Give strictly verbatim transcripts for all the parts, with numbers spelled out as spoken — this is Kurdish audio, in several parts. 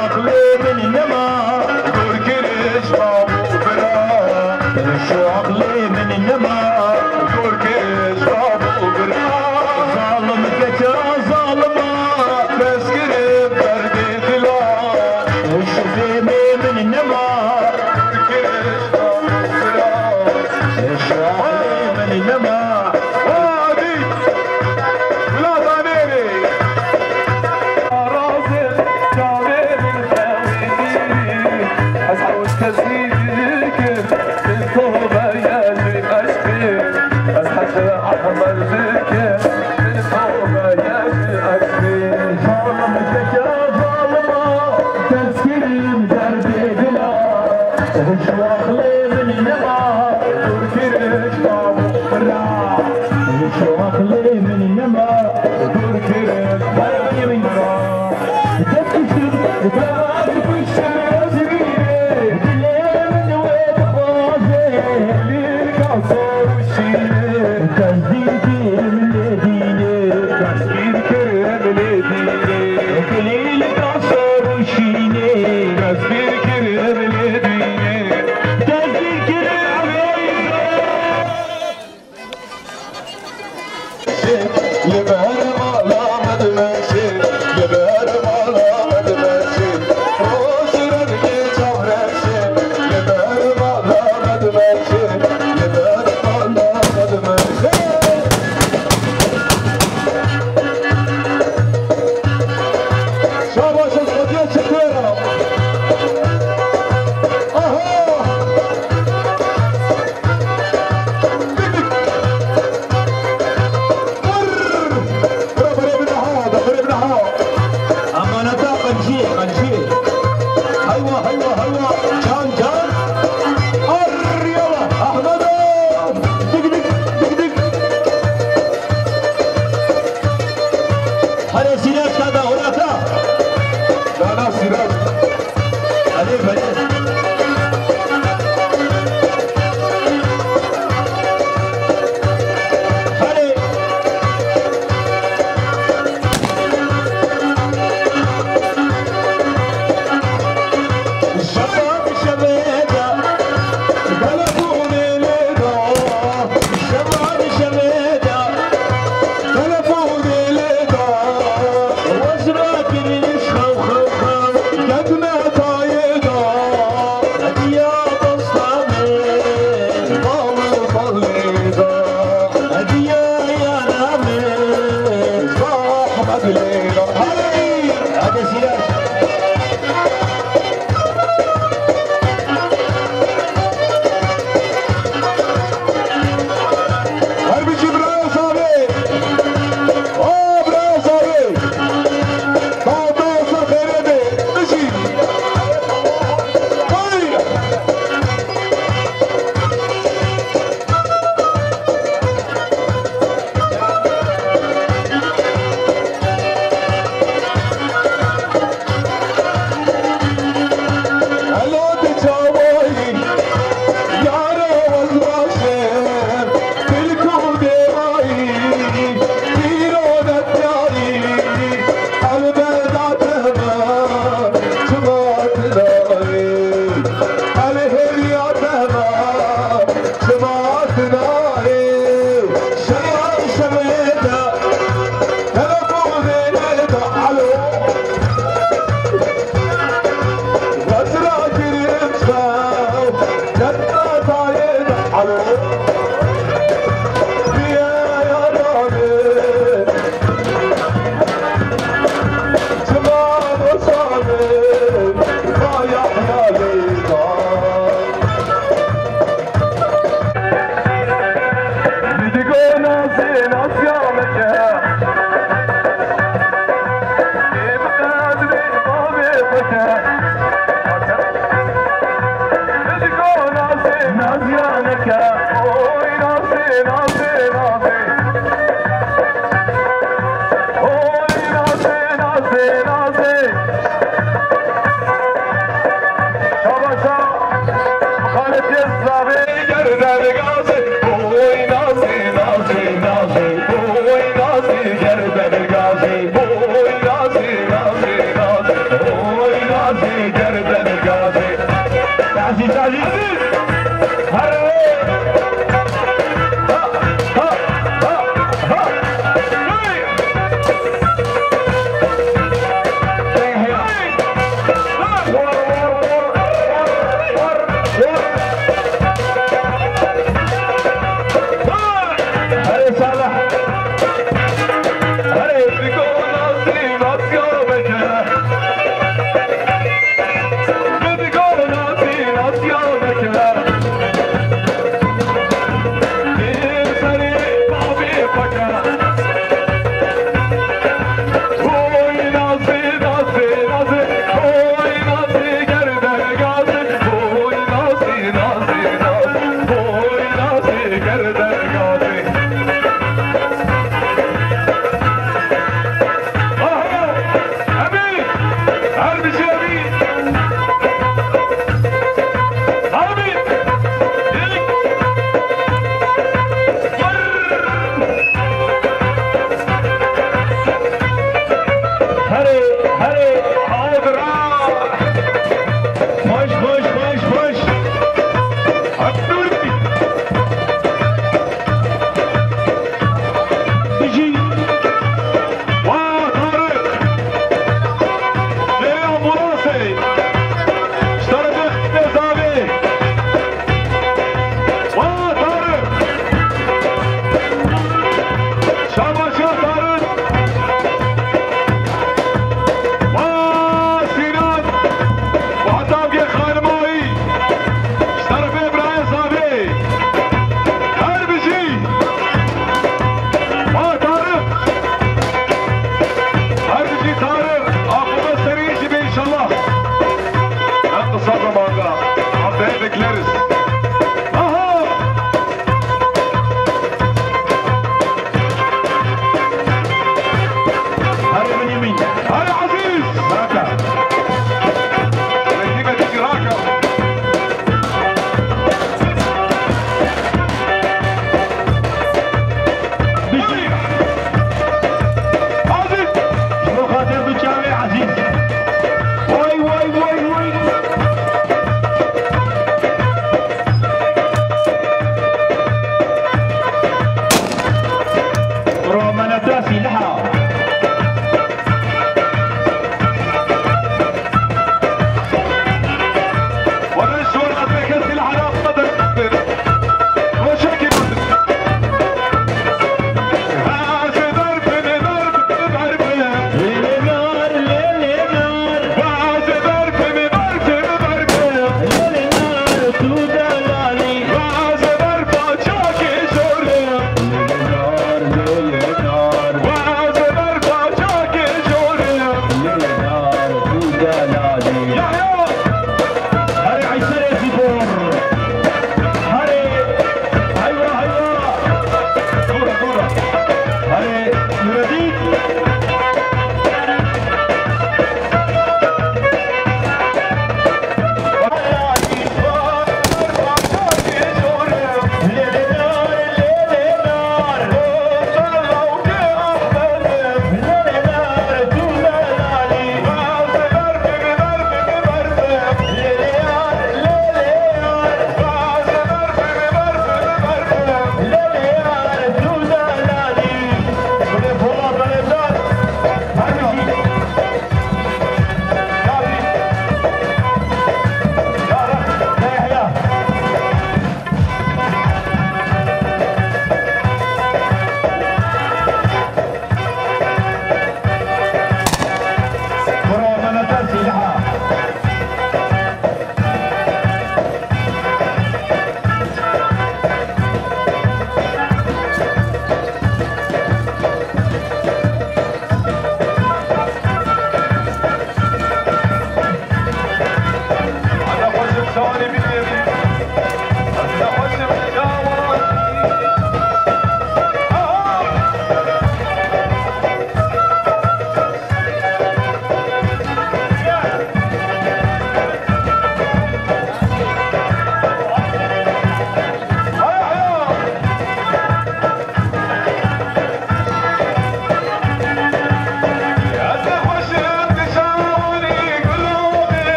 Aqlê min nema, dor kiriş bav û bira. Şu aqlê min nema, dor kiriş bav û bira. Zalim keça zalima, dest girib derdê dila. Şu fêmê min nema, dor kiriş bav û bira. Şu aqlê min nema. Hadi! Bila danêrê! Razim çavê min xewînî, ez hewt kesî dikim, min to veye ji eşqê, ez hej Ehmed dikim, min to veye ji eşqê. Zalim keke zalima, dest kirim derdê dila, hiç wexlê min nema, dûr kiriş bav û bira. Hiç wexlê min nema, dûr kiriş bav û bira. Dest kuştim, dema dikuştim ez wî. Dilê min wê dixwaze. Lîrka sor û şînê. Dest dîn kirim lê dînê. Dest dîn kirim lê dînê. Lîrka sor û şînê. Dest dîn kirim lê dînê. Dest dîn kirim lê dînê. Li ber mala me dimeşe, li ber mala me dimeşe, roj rengê çavreşe, li ber mala me dimeşe, li ber mala me dimeşe. Şabaş, ez hediye çekêrim. Aha! Bira berê min aha, da berê min aha. Emaneta qenciyê, qenciyê. Heywa, heywa, heywa. Can, can. Ar, yala. Ahmedo. Dik, dik, dik, dik. Hare Sîrac ka da, hurata. Dana Sîrac. Hadi, hadi. Hadi. Şevan şevê de, telefonê lê da. Şevan şevê de, telefonê lê da. Wezra kiriş xew xew xew, ketme tayê da. Hediya dosta min, bal û balê da. Hediya yana min, zahmet lê da. Hey! Hadi Sîrac. Her bijî birayê Zavê. A, birayê Zavê. Tato ser xêrê be. Bijî. Hey! Elo di çawayî, yara wez baş e, dilk û dêwayî, pîro detyayî, elbeda dema, çima tinayî, elhêviya dema, çima tinayî, şeyan şemê de, telefonê de, alo. Gerdene gazê. Tazî, tazî. Herê. Ha, ha, ha, ha. Hey. Hey, hey. War, war, war, war, war, war. Herê Salih. Herê.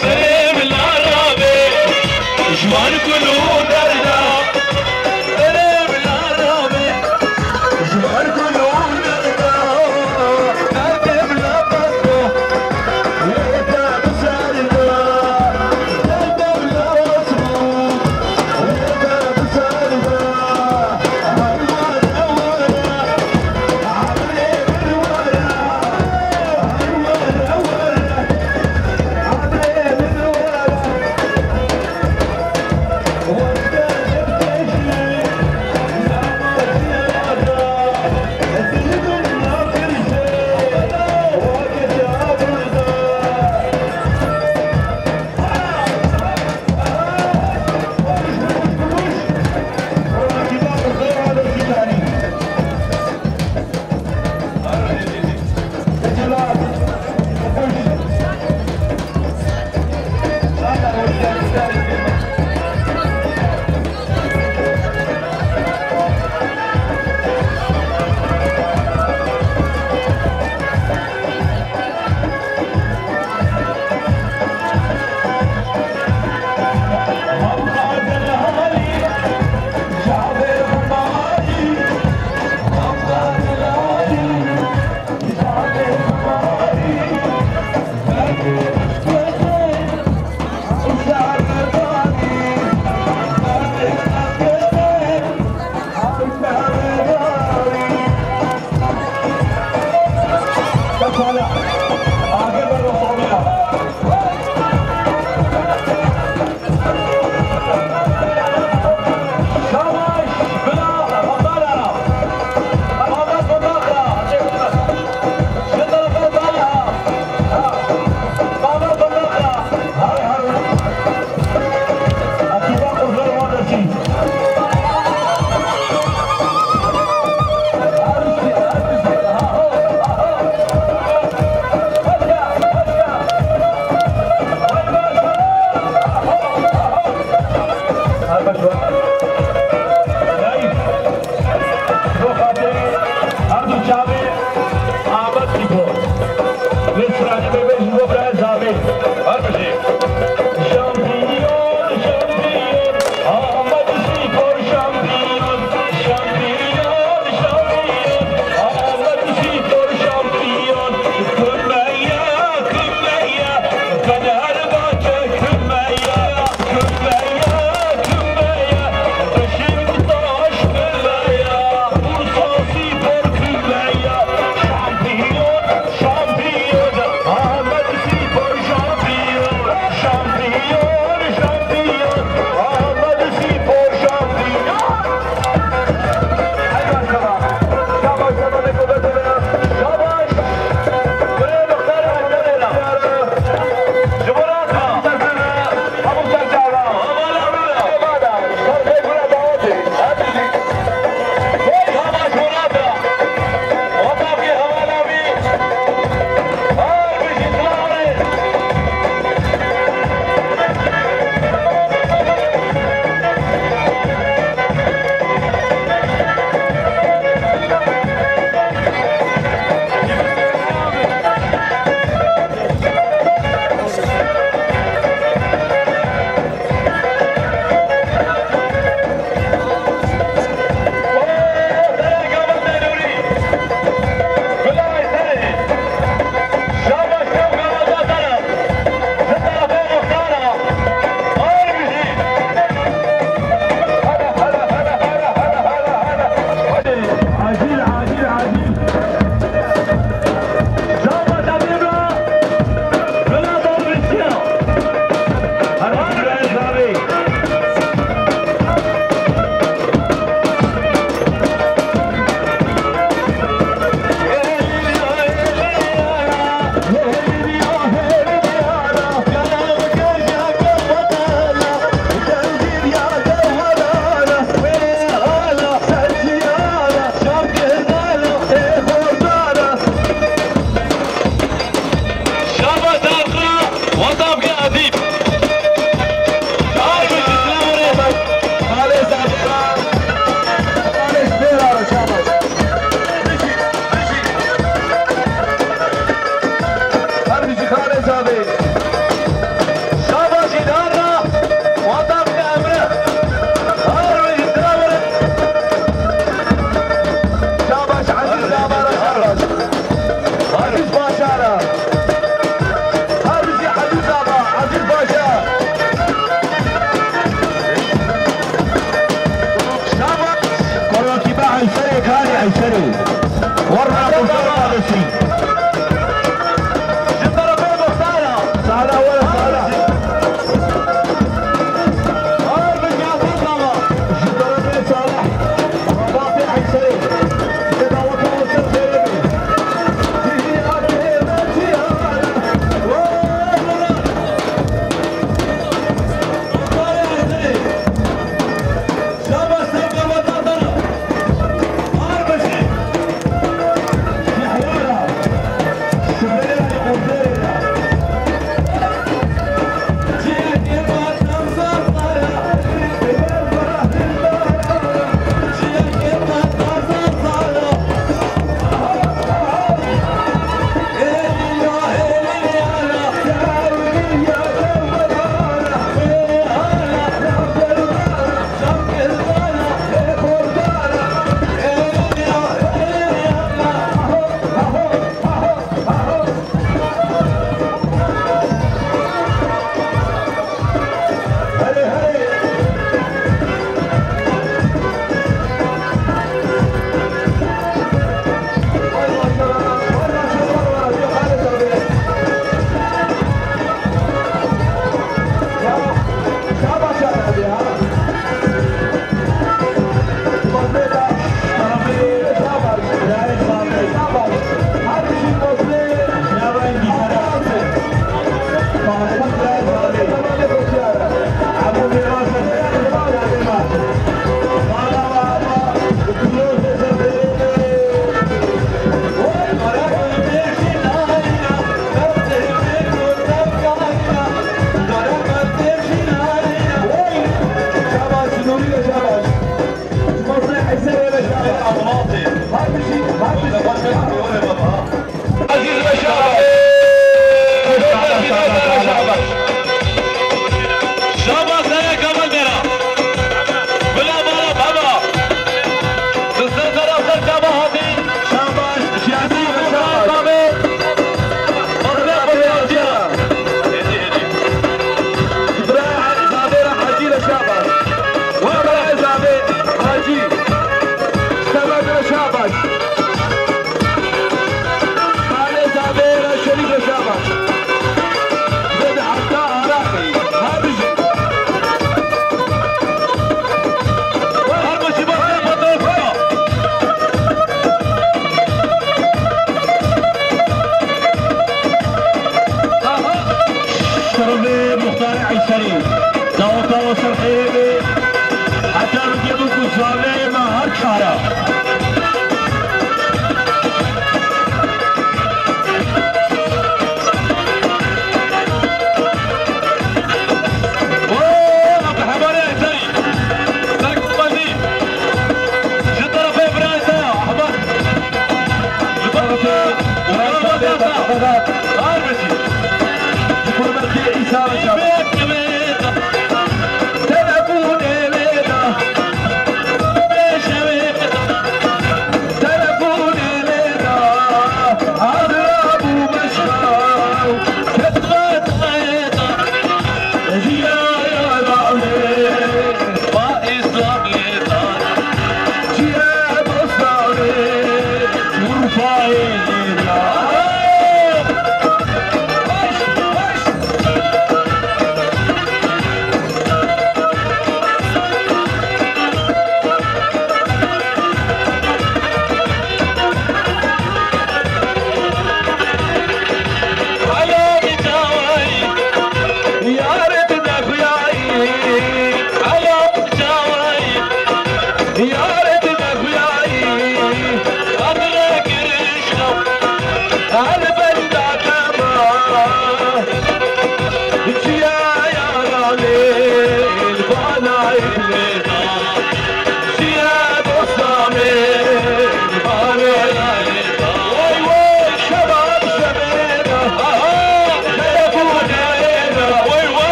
Serê bila rabe, ji wan gul û derda. Serê bila rabe, ji wan gul û derda. Derdê bila bes bo, wê te biserda. Derdê bila bes bo, wê te biserda. Her were were. Her baş var. Reis. Bo xatirê her du çavê Ahmet Spor. Lê stranê bêbê ji bo birayê Zavê. Her bijî. Şampiyon, şampiyon. Ahmet Spor şampiyon. Şampiyon, şampiyon. Ahmet Spor şampiyon. Kumeya, kumeya. Fenerbahçe kumeya. Kumeya, kumeya.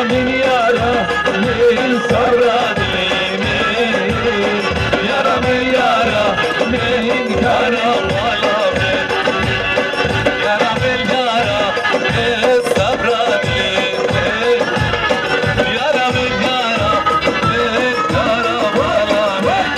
Yara min, sabra min, yara min, yara min, kara bala min. Yara min, yara min, sabra min, yara min, yara min, kara bala min.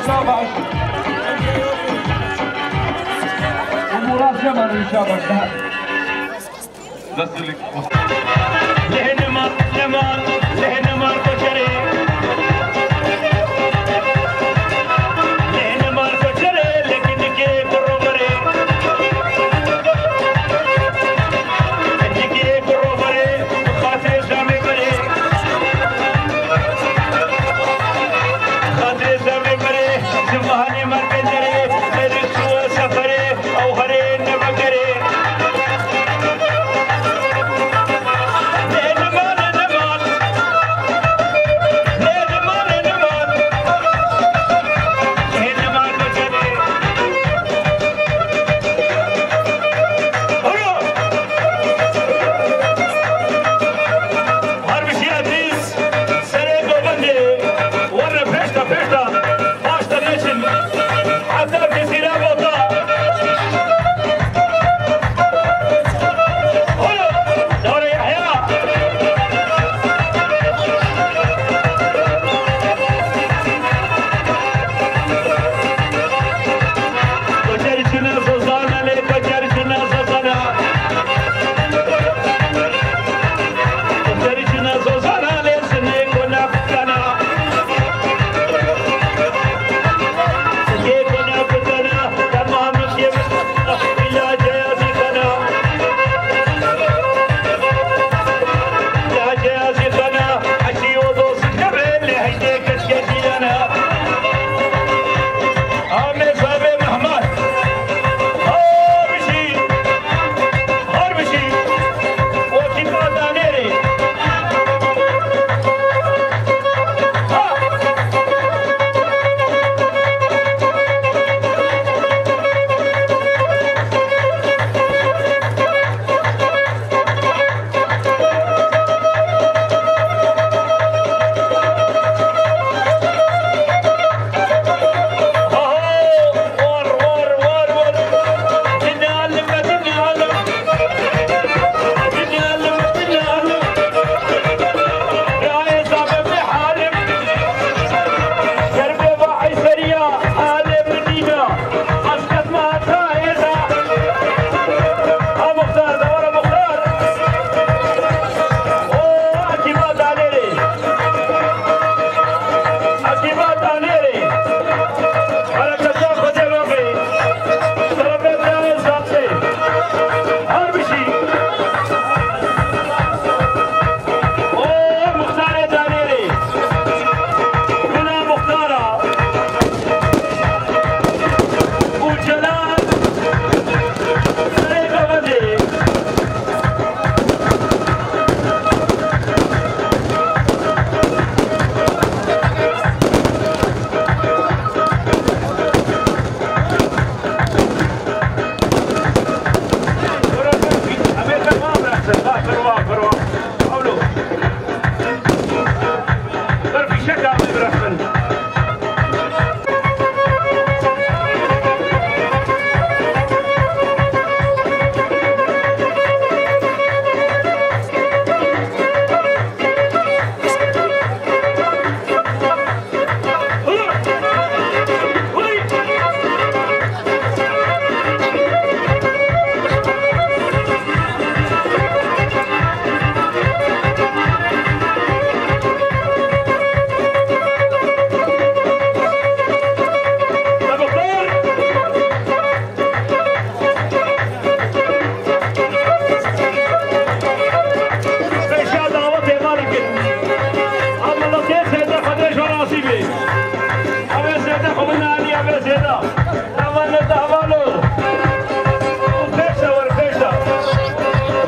Şabaş. Umura Cemal, şabaş. Destlik. Lehne mar, lehne mar, lehne mar koçere. Lehne mar koçere, lekin ke kurovere. Lekin ke kurovere. Xatirê Zemê Berê. Xatirê Zemê Berê, ji mehanê me pê derê, me li çûye seferê, ew herê nevegerê. Lê niman, lê niman. Lê niman, lê niman. Lê niman, lê niman. Her bijî Edîs, serê govendê, were pêşta, pêşta, paşta neçin. Heta Cezîre vota. Hoyo, Dawrê Yehya. Koçer çûne Zozana lê, koçer çûne Zozana. Koçer çûne Zozana lê, sinê kona kana. Sinê kona kana, tamam kim, ilace yazı kana. İlace yazı kana, aşi o dost kebe, lehde keşke dilana. Ame Zavê Mehmet. Har bijî, har bijî. Wekî ma danêrê. Ha! Muxtar, dewara Muxtar. O, Akîba Danêrê. Akîba Danêrê. Bereketa Xwedê ve bê. Selamê birayê Zabtê. Her bijî. O, Muxtarê Danêrê. Guna Muxtara. Û Celal Seyda Bedê. Em ê ferma biraxin, va, ferma, ferma. Pawlo. Ber fîşeka em ê biraxin. Pêşiya dawetê me dikin. Em miletê Sêde Xwedê ji we razî bê. Em ê Sêde xwe bidin alî, em ê Sêde. Hevalê te, hevalo. Û pêş de were, pêş de.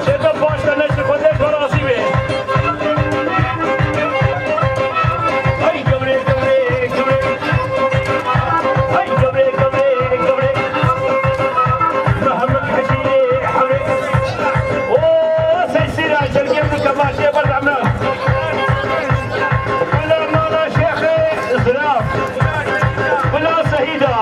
Sêde paş de neçe, Xwedê ji we razî bê. Hey, gewrê, gewrê, gewrê. Hey, gewrê, gewrê, gewrê. Mehmet Hecî, hewrê. O, sesîra, çelgê min kemaşê berdame. Bila mala Şêxê Ziraf. Bila Sehîda.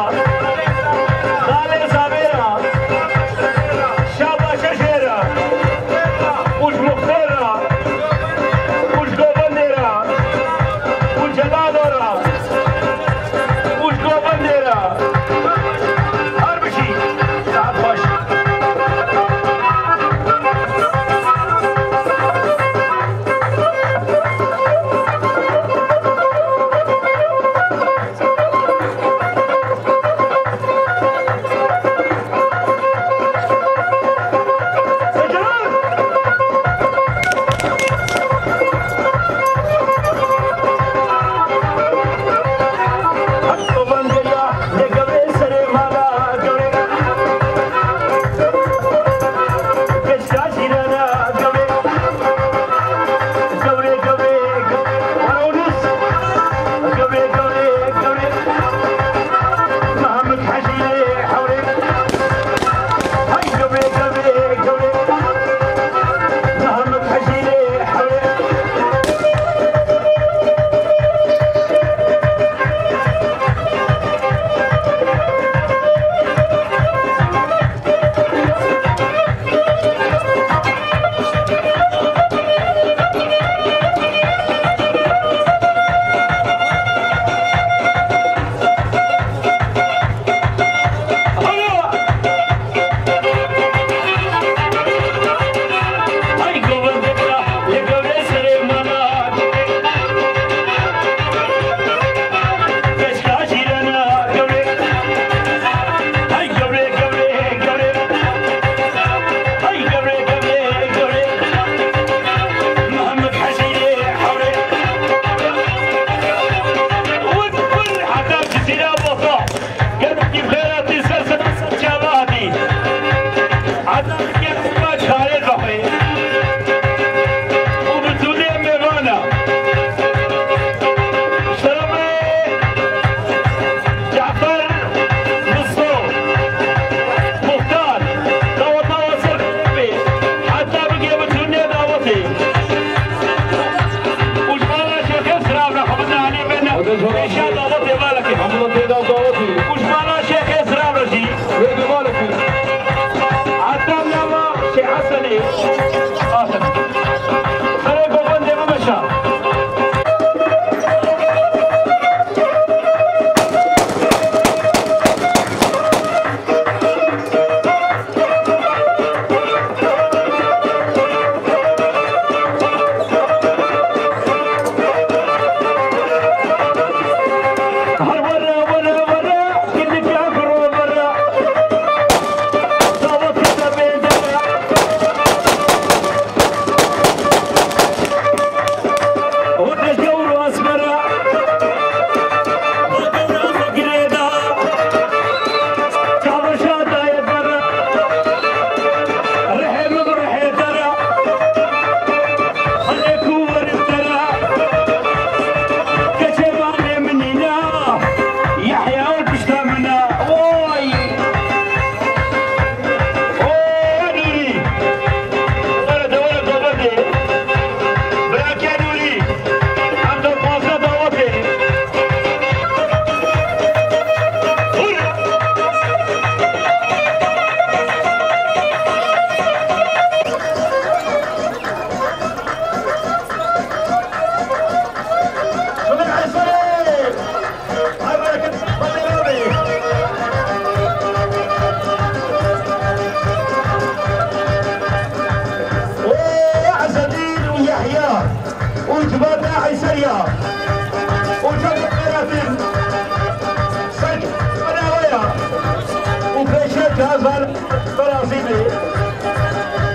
Berazî bê.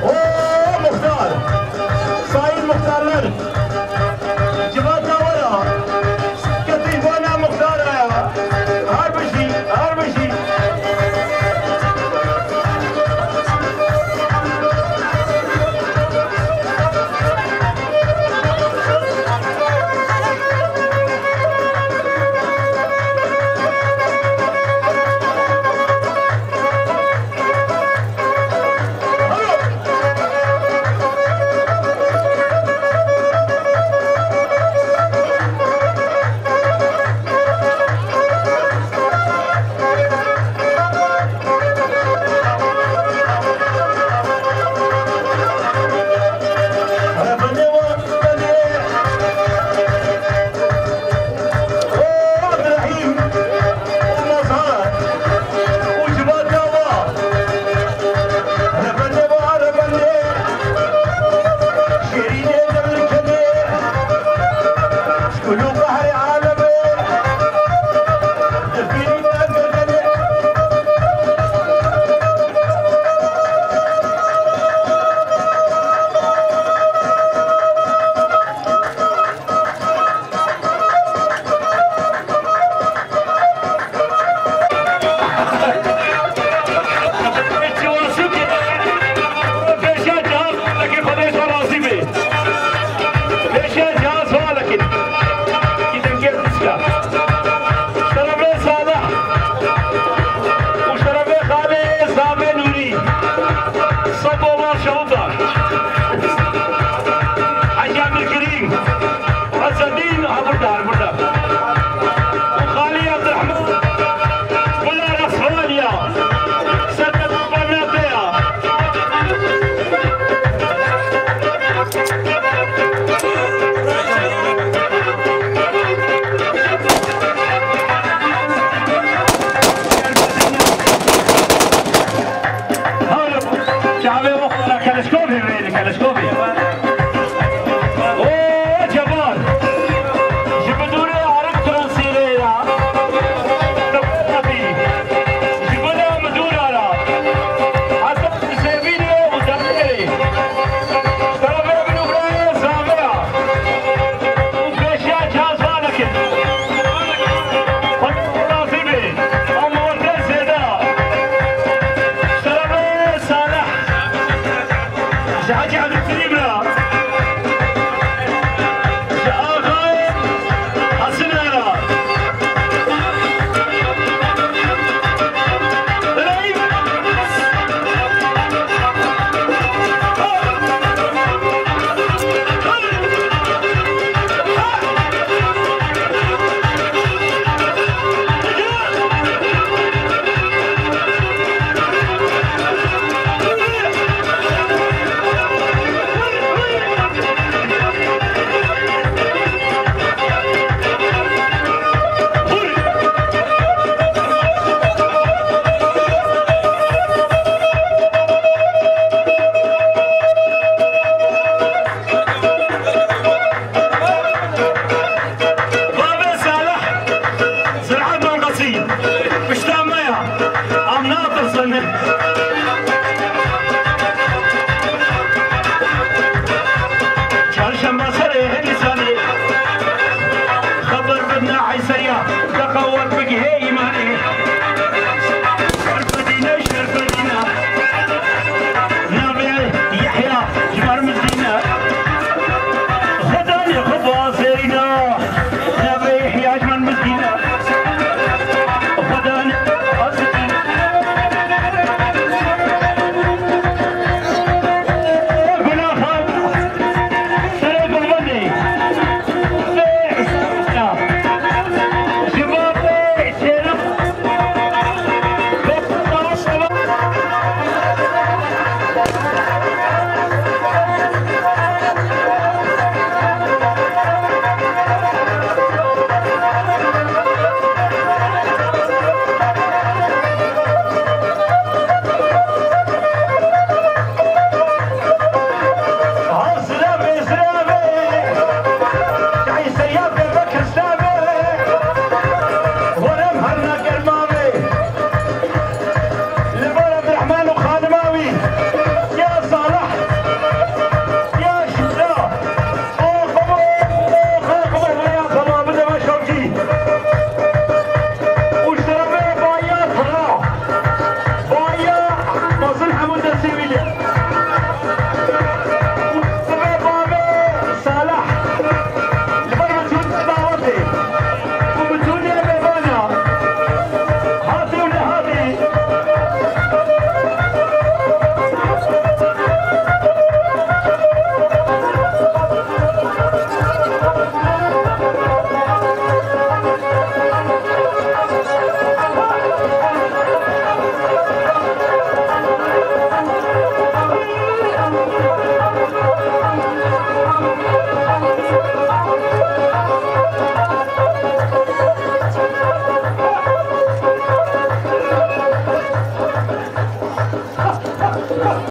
O muxtar, sayın muxtarlar, civata we ya, ketîbana muxtara ya, her bijî, her bijî.